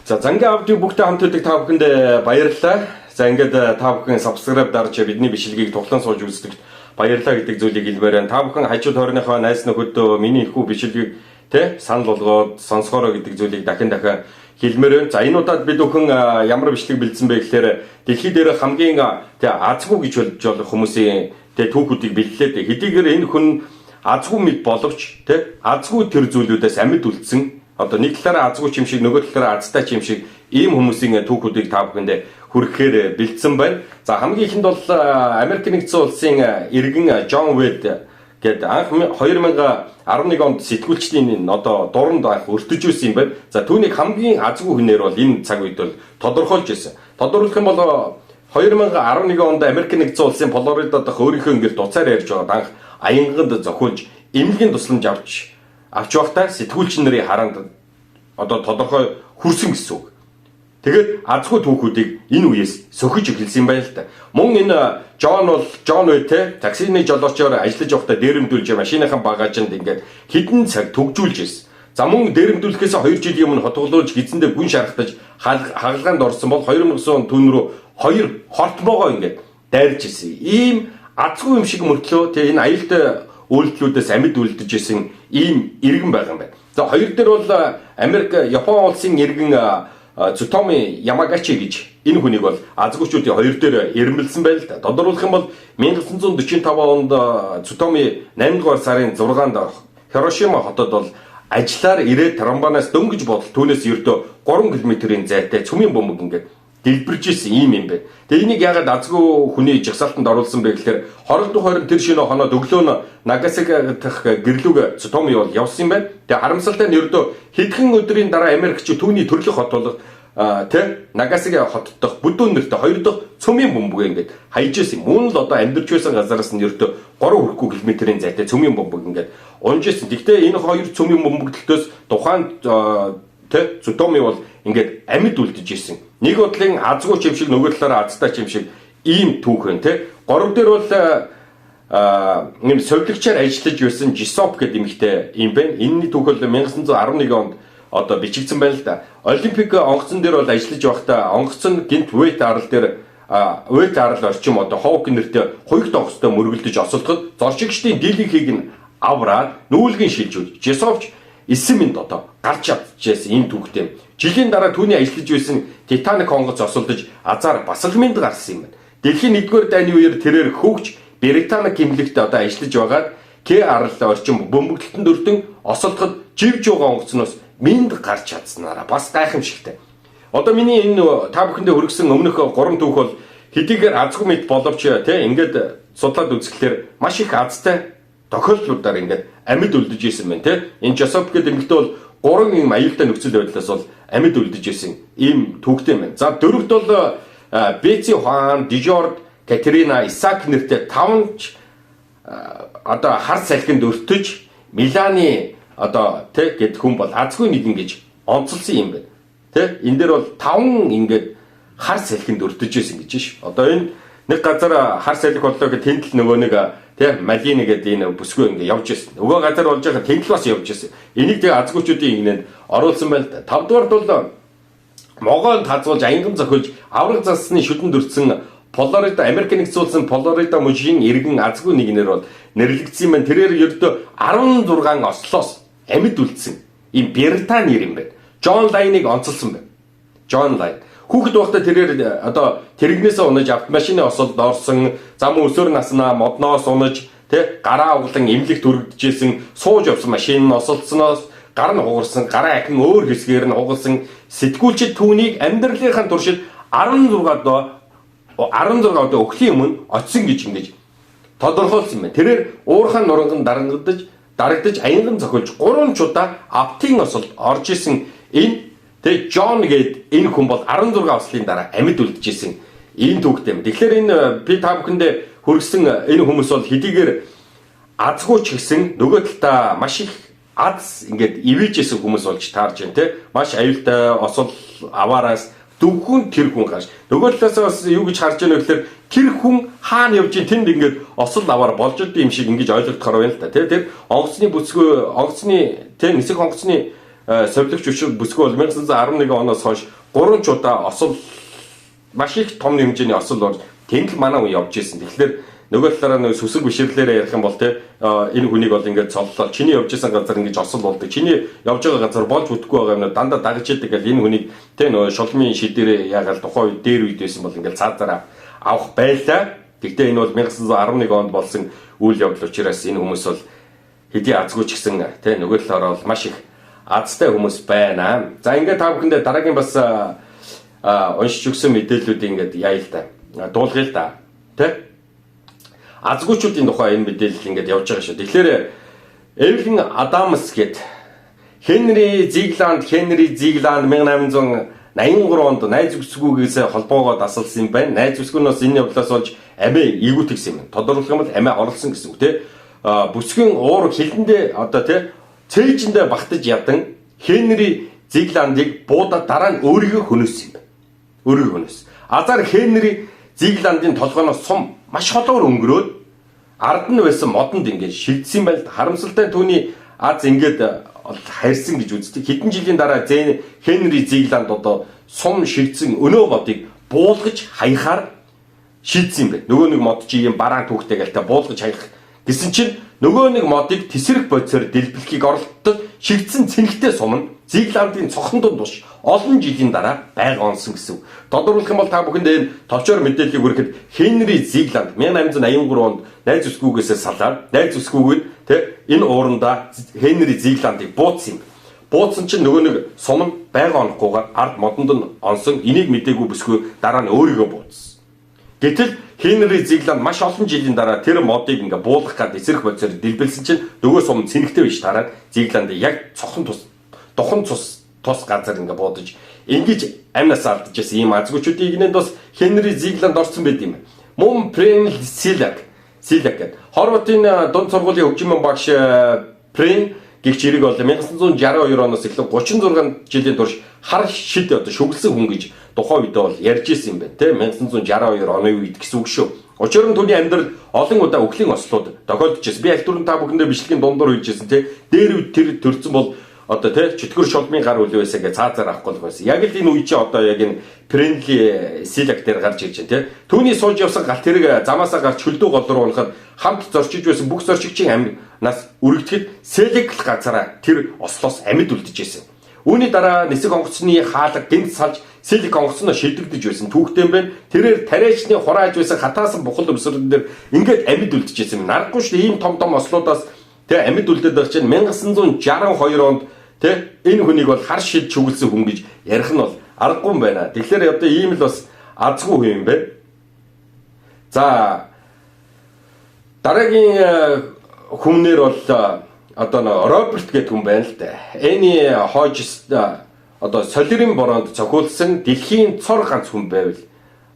За, Зангийн аудио бүгдээ хамт байдаг та бүхэнд баярлалаа. За, ингээд та бүхэн subscribe дарж бидний бичлэгийг тухлан сууж үздэг баярлалаа гэдэг зүйлийг хэлмээр байна. Та бүхэн хажуу тойрныхоо найз нөхөдөө миний энэхүү бичлэгийг тэ санал болгоод сонсгоорой гэдэг зүйлийг дахин дахин хэлмээр байна. За, энэ удаад бид бүхэн ямар бичлэг бэлдсэн бэ гэхээр дэлхий дээр хамгийн тэ азгүй гэж болж болох хүмүүсийн тэ түүхүүдийг бэлдлээ. Хэдийгээр энэ хүн азгүй мэд боловч тэ азгүй тэр зүйлүүдээс амьд үлдсэн, одоо нэг талаараа азгүй ч юм шиг, нөгөө талаараа азтай ч юм шиг ийм хүмүүсийн түүхүүдийг та бүхэндээ хүргэхээр бэлдсэн байна. За, хамгийн эхэнд бол Америк нэгдсэн улсын иргэн Джон Вэд гээд анх 2011 онд сэтгүүлчдийн одоо дуранд анх өртөж байсан юм байна. За, түүнийг хамгийн азгүй хүнээр бол энэ цаг үед бол тодорхойлж байсан. Тодорхойлох юм бол 2011 онд Америк нэгдсэн улсын Флорида дахь өөрийнхөө гэрт уцаар ярьж байгаад анх аянганд зохиулж эмнэлгийн тусламж авч байхдаа сэтгүүлч нарын хараанд одоо тодорхой хүрсэн гэсэн үг. Тэгээд азгүй түүхүүдийг энэ үеэс сөхөж эхэлсэн юм байна л да. Мөн энэ Джон бол Джон Вэй те таксины жолоочоор ажиллаж байхдаа дээрэмдүүлж машиныхаа багажинд ингээд хэдэн цаг түгжүүлж ирсэн. За, мөн дээрэмдүүлэхээс 2 жилийн өмнө хотголуулж гидсэндээ гүн шархтаж хагалгаанд орсон бол 2009 он түүн рүү хоёр хортмоогоо ингээд дайрж ирсэн. Ийм азгүй юм шиг мөртлөө те энэ аюултай үйлдэлүүдээс амьд үлдэж исэн ийм иргэн байгаа юм байна. За, хоёр дээр бол Америк Япон улсын иргэн Цутоми Ямагачи гэж энэ хүнийг бол азгуучуудын хоёр дээр ирмэлсэн байл та. Тодорхойлох юм бол 1945 онд Цутоми 8 дугаар сарын 6-нд Хирошима хотод бол ажиллаар ирээд трамбанаас дөнгөж бодол түүнээс ердөө 3 км-ийн зайтай цөмийн бөмбөг ингээд дэлбэрж исэн ийм юм байна. Тэгээ энийг ягаад азгүй хүний жагсаалтанд оруулсан бэ гэхээр 22 20 тэр шинэ хоноод өглөө нь Нагасаки дахь гэрлүүг Цутоми бол явсан юм байна. Тэгээ харамсалтай нь ердөө хэдхэн өдрийн дараа Америкч түүний төрлөх хот болох тэ Нагасаки хот дахь бүдүүн нэртэй хоёр дахь цөмийн бөмбөг ингээд хайж исэн. Мөн л одоо амьдарч байсан газараас нь ердөө 3 хүрэхгүй километрийн зайтай цөмийн бөмбөг ингээд унж исэн. Гэхдээ энэ хоёр цөмийн бөмбөгдөлтөөс тухайн тэ Цутоми бол ингээд амьд үлдэж исэн. Нэг бодлын азгүй ч юм шиг, нөгөө талаараа азтай ч юм шиг ийм түүх байна те. Гурав дээр бол нэм совилогчаар ажиллаж байсан Жисоп гэдэг эмэгтэй юм байна. Энэний түүх бол 1911 онд одоо бичигдсэн байна л да. Олимпик онгоцон дээр бол ажиллаж байхдаа онгоц нь гинт Вэт арал дээр, Вэт арал орчим одоо Хоук нэртэй хуйгт онгоцтой мөргөлдөж осолдоход зорчигчдын дийлэнхийг нь авраад нүүлгэн шилжүүлж Жисовч 9 минут одоо гарч чадчихсан ийм түүхтэй. Жилийн дараа түүний ажиллаж байсан Титаник онгоц осолдож азар бас л мэнд гарсан юм байна. Дэлхийн 1-р дайны үеэр тэрээр хөгж Британи гимлэгт одоо ажиллаж байгаад К арал орчим бөмбөгдөлтөнд өртөн осолдоход живж байгаа онгоцноос мэнд гарч чадсанараа бас гайхамшигтай. Одоо миний энэ та бүхэндээ хүргэсэн өмнөх 3 түүх бол хэдийгээр азгүй мэд боловч тэ ингээд судлаад үзэхлээр маш их азтай тохиолдлуудаар ингээд амьд үлдэж исэн байна те. Энэ Жосоп гэдэг эмэгтэй бол гурван юм аюултай нөхцөл байдлаас бол амьд үлдэж исэн ийм түүхтэй юм байна. За, дөрөвт бол Беци Хуан, Дижорд, Катерина, Исаак нэртэй таван одоо хар салхинд өртөж Миланы одоо тэ гэд хүн бол азгүй нэгэн гэж онцолсон юм байна. Тэ энэ дээр бол таван ингээд хар салхинд өртөж исэн гэж ш. Одоо энэ нэг газар хар салхи боллоо гэх тэнд л нөгөө нэг тэ Малина гэдэг энэ бүсгүй ингээ явж ирсэн. Нөгөө газар болж байгаа тэнд л бас явж ирсэн. Энийг тэгээ азгуучуудын ингэнэнд оруулсан байна л да. Тавдугаард бол могоон тазуулж аянган зохиолж авраг зассны шүдэнд өртсөн Флорида, Америк нэгдсэн улсын Флорида мужийн иргэн азгүй нэгнэр бол нэрлэгдсэн юм байна. Тэрээр ердөө 16 ослоос амьд үлдсэн ийм Британи нэр юм байна. Джон Лайныг онцолсон байна. Джон Лайн. Хүүхэд байхдаа тэрээр одоо тэрэгнээсээ унаж автомашины осолд орсон, зам өсөр наснаа модноос унаж тэ гараа углан эмнэлэгт өргөдөжсэн, сууж явсан машин нь осолдсоноос гар нь хугарсан, гараа ахин өөр хэсгээр нь хугалсан. Сэтгүүлчид түүнийг амьдралынхаа туршид 16 одоо өхлийн өмнө очсон гэж ингэж тодорхойлсон юм байна. Тэрээр уурхайн нуранган дарагдаж аянган зохиолж 3 чудаа автын осолд орж исэн энэ тэгээ Джон гээд энэ хүн бол 16 ослын дараа амьд үлдчихсэн ийм түүхтэй юм. Тэгэхээр энэ би та бүхэндээ хүргэсэн энэ хүмүүс бол хэдийгээр азгүй ч гэсэн нөгөө талдаа маш их аз ингээд ивэжсэн хүмүүс болж таарж байна те. Маш аюултай осол аваараас дөвхөн тэр хүн гарч. Нөгөө талаас бас юу гэж харж байна вэ гэхээр тэр хүн хаана явж ин тэнд ингээд осол аваар болж идэм юм шиг ингэж ойлгохоор байна л да. Тэ тэр онгоцны бүсгүй, онгоцны тэ нисэх онгоцны совилогч өшөг бүсгүй бол 1911 оноос хойш 3 ч удаа осол маш их том хэмжээний осол орж тэнд л манай хүн явж исэн. Тэгэхээр нөгөө талаараа нөгөө сүсэг бишрлээрээ ярих юм бол те энэ хүнийг бол ингээд цоллол чиний явж исэн газар ингэж осол болдог. Чиний явж байгаа газар болж бүтэхгүй байгаа юм дандаа дагаж идэг гэл энэ хүнийг те нөгөө шулмын шидэрээ ягаал тухайн үед дээр үед байсан бол ингээд цаазаараа авах байлаа. Тэгтээ энэ бол 1911 онд болсон үйл явдал учраас энэ хүмүүс бол хэдий азгүй ч гэсэн те нөгөө талаараа бол маш их азтай хүмүүс байна. За ингээд та бүхэндээ дараагийн бас уншиж өгсөн мэдээллүүдийг ингээд яая л да. Дуулгая л да. Тэ? Азгуучуудын тухай энэ мэдээлэл ингээд явж байгаа шүү. Тэгэхээр Эвлин Адамс гээд Хенри Зигланд 1883 онд найз бүсгүйгээс холбоогоо дасалсан юм байна. Найз бүсгүй нь бас энэ явдлаас болж амиа эвгүйтгсэн юм. Тодорхойлох юм бол амиа орлсон гэсэн үг те. Бүсгүйн уур хилэндээ одоо те цээжиндээ багтаж ядан Хенри Зигландыг буудаад дараа нь өөрийгөө хөнөөсөн юм байна. Өөрийгөө хөнөөсөн. Азар Хенри Зигландын толгойноос сум маш холоор өнгөрөөд ард нь байсан модонд ингээд шилжсэн байл. Харамсалтай түүний аз ингээд харьсан гэж үздэг. Хэдэн жилийн дараа Хенри Зигланд одоо сум шигдсэн өнөө модыг буулгаж хаяхаар шийдсэн юм байна. Нөгөө нэг мод чи юм бараан түүхтэй гээл та буулгаж хаях гэсэн чинь нөгөө нэг модыг тесрэх бодисоор дэлбэлхийг оролдоод шигдсэн цэнхтэй сум нь Зигландын цохон дунд туш олон жилийн дараа байга онсон гэсэн. Тодорхойлох юм бол та бүхэнд энэ товчоор мэдээллийг хүргэхэд Хенри Зигланд 1883 онд найз бүсгүйгээсээ салаад найз бүсгүйг нь тэ энэ уурандаа Хенри Зигландыг бууцсан юм. Бууцсан чинь нөгөө нэг сум нь байга онохгүйгээр ард модонд нь онсон. Энийг мдээгүй бүсгүй дараа нь өөрийгөө бууцсан. Гэтэл Хенри Зигланд маш олон жилийн дараа тэр модыг ингээ буулгах гад эсрэх бодисоор дэлбэлсэн чинь нөгөө сум цэнэгтэй биш тараад Зигландыг яг цохон тус духан цус тус газар ингээ буудаж ингэж амнаас алдаж байсан ийм азгуучуудын игнэнд бас Хенри Зигланд орсон байт юм. Мөн Прен Силак гэдэг Хорватын дунд сургуулийн хөгжмөн багш Прен гэгч эрэг бол 1962 оноос эхлэн 36 жилийн турш хар шид одоо шүглсэн хүн гэж тухайн үед бол ярьж исэн юм байна те 1962 оны үед гэсэн үг шүү. Учир нь түүний амьдрал олон удаа үхлийн ослууд тохиолдож байсан. Би аль түрүүн та бүхэндээ бичлэгийн дундуур хэлжсэн те дээр үед тэр төрсөн бол одоо те чөтгөр шулмын гар үл байсан гэж цаазаар авахгүй л байсан. Яг л энэ үе чи одоо яг энэ Пренли Силак дээр гарч ирж байна те. Түүний сууж явсан галт тэрэг замаасаа гарч хөлдөө гол руу унахад хамт зорчиж байсан бүх зорчигчийн амнаас үргэлжлэхэд Селек л газараа тэр ослоос амьд үлдэж байсан. Үүний дараа нисэх онгоцны хаалга гинт салж Селек онгоцноо шилдэгдэж байсан түүхтэй юм байна. Тэрээр тариачны хурааж байсан хатаасан бухал өмсөрөн дээр ингээд амьд үлдэж байсан юм. Нарахгүй шүү дээ ийм том том ослуудаас тэ амьд үлдээд байгаа чинь 1962 онд тэ энэ хүнийг бол хар шид чүгэлсэн хүн гэж ярих нь бол аргагүй юм байна. Тэгэхээр одоо ийм л бас азгүй хүн юм байна. За дараагийн хүмүүнээр бол одоо нэг Роберт гэдэг хүн байна л да. Эни Хожс одоо солирын бороонд цохиулсан дэлхийн цор ганц хүн байвал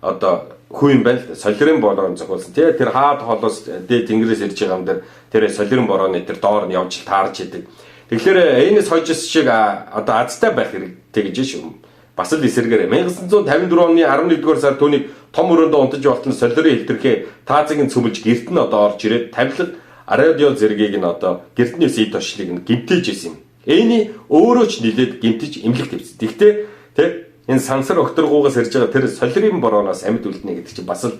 одоо хүн юм байна л да. Солирын бороонд цохиулсан. Тэ тэр хаад холоос дээд тэнгэрээс ирж байгаа юм дээр тэр солирын борооны тэр доор нь явж таарч идэг. Тэгэхээр Энэс Хожс шиг одоо азтай байх хэрэгтэй гэж шүү. Бас л эсэргээр 1954 оны 11-р сар түүнийг том өрөөндөө унтаж болтон солирын хилтерхээ таазыг нь цөмөлж герт нь одоо орж ирээд тавилга радио зэргийг нь одоо гэртнээс эд ошлыг нь гимтээж исэн юм. Эний өөрөө ч нилээд гимтэж эмнэлэг тавьсан. Тэгтээ тэ энэ сансар огторгуугаас ирж байгаа тэр солирын борооноос амьд үлднэ гэдэг чинь бас л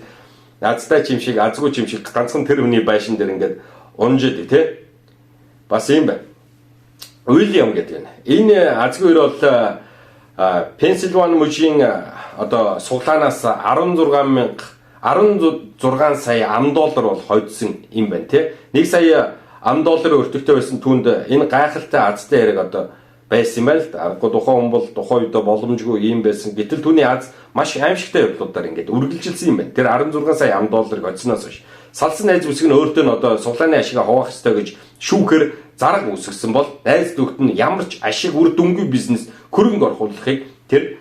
азтай чим шиг азгүй чим шиг ганцхан тэр хүний байшин дээр ингээд унж идэг тэ. Бас юм байна. Уильям гэдэг нь. Энэ азгүй хэр бол Пенсильвани мужийн одоо суглаанаас 16 сая ам доллар бол хойдсон юм байна тий. 1 сая ам долларын өртөгтэй байсан түүнд энэ гайхалтай азтай хэрэг одоо байсан юм байна л да. Аргагүй тухайн хүн бол тухайн үедээ боломжгүй юм байсан. Гэтэл түүний аз маш аимшигтай явдлуудаар ингээд үргэлжилсэн юм байна. Тэр 16 сая ам долларыг хоцсноос хойш салсан найз бүсэг нь өөртөө нь одоо суглааны ашигаа хуваах ёстой гэж шүүхээр зарга үүсгэсэн бол найз дөхт нь ямар ч ашиг үр дүнгүй бизнес хөрөнгө оруулахыг тэр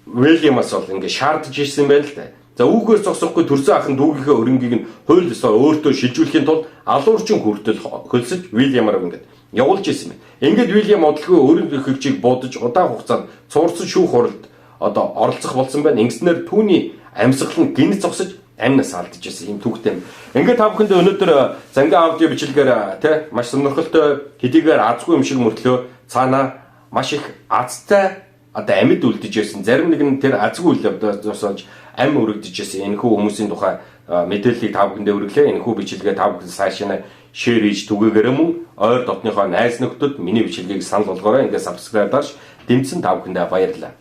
Уильямас бол ингээд шаардж ирсэн байна л да. За үүгээр зогсохгүй төрсөн ахын дүүгийнхээ хөрөнгийг нь хууль ёсоор өөртөө шилжүүлэхийн тулд алуурчин хүртэл хөлсөж Уильямаар ингээд явуулж ирсэн байна. Ингээд Уильям удалгүй өөрийн төхөгчийг будаж удаан хугацаанд цуурсан шүүх хуралд одоо оролцох болсон байна. Ингэснээр түүний амьсгал нь гинт зогсож Амнаас алдаж байсан юм түүхтэй юм. Ингээд та бүхэндээ өнөөдөр зангаа аудио бичлэгээр тий маш сонирхолтой хэдийгээр азгүй юм шиг мөртлөө цаана маш их азтай одоо амьд үлдэж байсан. Зарим нэг нь тэр азгүй үйл явдлаас болж ам өргөдөж байсан. Энэхүү хүмүүсийн тухай мэдээллийг та бүхэндээ хүргэлээ. Энэхүү бичлэгээ та бүхэн цаашаа share хийж түгээгээрэй, мөн ойр дотныхоо найз нөхдөд миний бичлэгийг санал болгоорой. Ингээд subscribe дарж дэмжсэн та бүхэндээ баярлалаа.